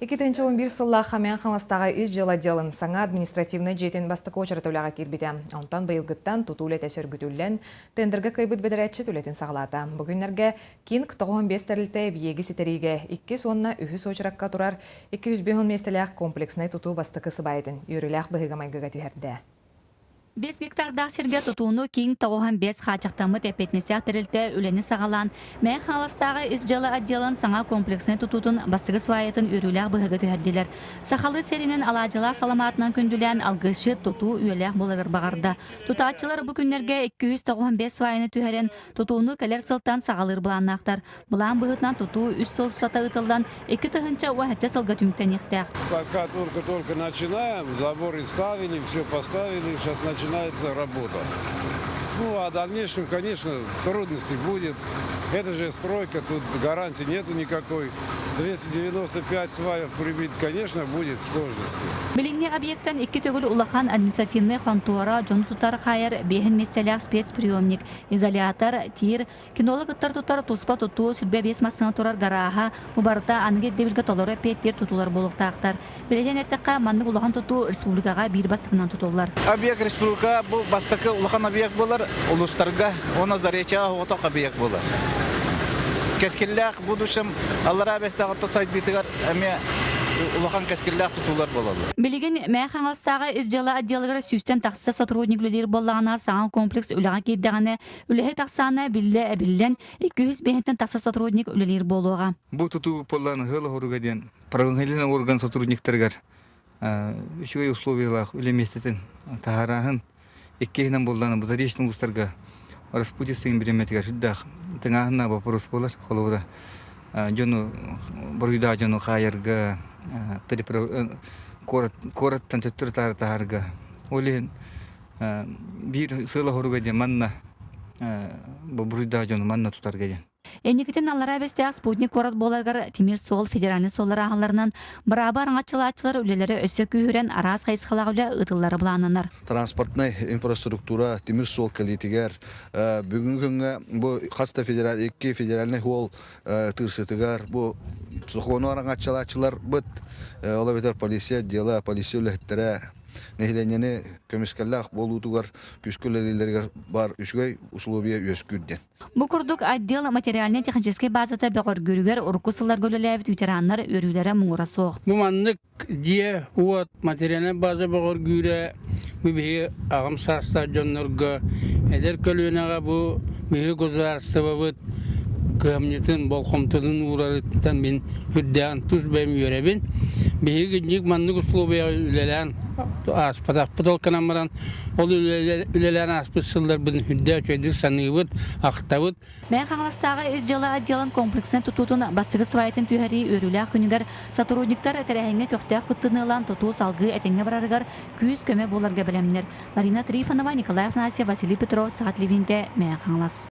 2011 сыллаахха Мэҥэ Хаҥаластааҕы ис дьыала отделын саҥа административнай дьиэтин бастакы уочарата үлэҕэ киирбитэ. Онтон быйылгыттан тутуу үлэтэ сөргүтүллэн, тендергэ кыайбыт бэдэрээтчит үлэтин саҕалаата. Бу күннэргэ Кинг 95 тэрилтэ эбийиэги ситэриигэ иккис уонна үһүс уочаракка турар 250 миэстэлээх комплекснай тутуу бастакы сыбаайатын үөрүүлээх быһыыга-майгыга түһэрдэ. 5 гектардаах сиргэ тутууну киин 95 хааччахтаммыт эппиэтинэстээх тэрилтэ үлэни саҕалаан, Мэҥэ Хаҥаластааҕы ис дьыала отделын саҥа комплекснай тутуутун бастакы сваятын үөрүүлээх быһыыга түһэрдилэр. Сахалыы сиринэн алаадьылаах саламаатынан күндүлээн алгысчыт тутуу үйэлээх буоларыгар баҕарда. Тутааччылар бу күннэргэ 295 сваяны түһэрэн, тутууну кэлэр сылтан саҕалыыр былааннаахтар. Былаан быһыытынан тутуу үс сыл устата ыытыллан, 2017 сылга түмүктэниэхтээх. Пока только-только начинаем, заборы ставили, все поставили, сейчас начинается работа. Ну, а в дальнейшем, конечно, трудностей будет. Это же стройка, тут гарантии нету никакой. 295 сваев прибить, конечно, будет сложности. Билиҥҥи объектан икки төгүл улахан административнай хонтуора дьону тутар хаайар биэһин миэстэлээх спецприемник, изолятор, тир, Кинолог ыттар тутар туспа тутуу, 25 массыына турар гарааһа, бу барыта аныгы ирдэбилгэ толору эппиэттиир тутуулар буолуохтаахтар. Билигин эттэххэ, маннык улахан тутуу республикаҕа биир бастакынан тутуллар. Объект республика бу бастакы улахан объект буолар, улуустарга уонна Заречьеҕа оҕотох объект буолар. Кэскиллээх будущем Аллараа Бэстээх орто сайдыытыгар эмиэ улахан кэскиллээх тутуулар буолаллар. Билигин Мэҥэ Хаҥаластааҕы ис дьыала отделыгар сүүстэн тахса сотрудник үлэлиир буоллаҕына, саҥа комплекс үлэҕэ киирдэҕинэ, Үлэһит ахсаана биллэ эбиллэн, 205-тэн тахса сотрудник үлэлиир буолуоҕа. Бу тутуу поллаан ыһыал оһоруга диэн правоохранительный орган сотрудниктарыгар үчүгэй условиялаах үлэ миэстэтин таһаарааһын иккиһинэн буоллаана бу заречный улуустарга распутицын бириэмэтигэр сүрдээх тыҥааһыннаах вопрос буолар. Холобура, дьону буруйдаах дьону хаайарга, куораттан төттөрү-таары таһаарга. Ол иһин биир сыала-соруга диэн манна буруйдаах дьону манна тутарга диэн. Инникитин Аллараа Бэстээх спутник куорат буоларыгар тимир суол федеральнай суоллар ааһалларынан бырааба араҥаччылааччылар үлэлэрэ өссө күүһүрэн араас хайысхалаах үлэ ыытыллара былааннанар. Транспортнай инфраструктура тимир суол кэлиитигэр бүгүҥҥү күҥҥэ бу хас да федераль икки федеральнай суол тыырсытыгар бу сокуону араҥаччылааччыларбыт ол эбэтэр полиция отдела полиция үлэһиттэрэ нэһилиэнньэни көмүскэллээх буолуутугар күүскэ үлэлииллэригэр баар үчүгэй усулуобуйа үөскүүр диэн. Бу курдук отдел материальнай-техническэй базата бөҕөргүүрүгэр урукку сылларга үлэлээбит ветераннар үөрүүлэрэ муҥура суох. Бу маннык дьиэ, уот, материальнай база бөҕөргүүрэ бу биһиги аҕам саастаах дьоннорго, эдэр көлүөнэҕэ бу биһиги государствобыт кыһамньытын, болҕомтотун уурарыттан мин үрдээн тус бэйэм үөрэбин. Биһиги ник маннык условияҕа үлэлээн ааспатахпыт ол гынан баран ол үлэлээн ааспыт сылларбытын үрдээх үчүгэйдик саныыбыт, ахтабыт. Мэҥэ Хаҥаластааҕы ис дьыала отделын комплекснай тутуутун бастакы сваятын түһэрии үөрүүлээх күнүгэр сотрудниктар тэрээһиҥҥэ көхтөөх кыттыыны ылан тутуу салгыы этэҥҥэ барарыгар күүс-көмө буоларга бэлэмнэр. Марина Трифонова, Николай Афанасьев, Василий Петров, Саха телевидениетэ, Мэҥэ Хаҥалас.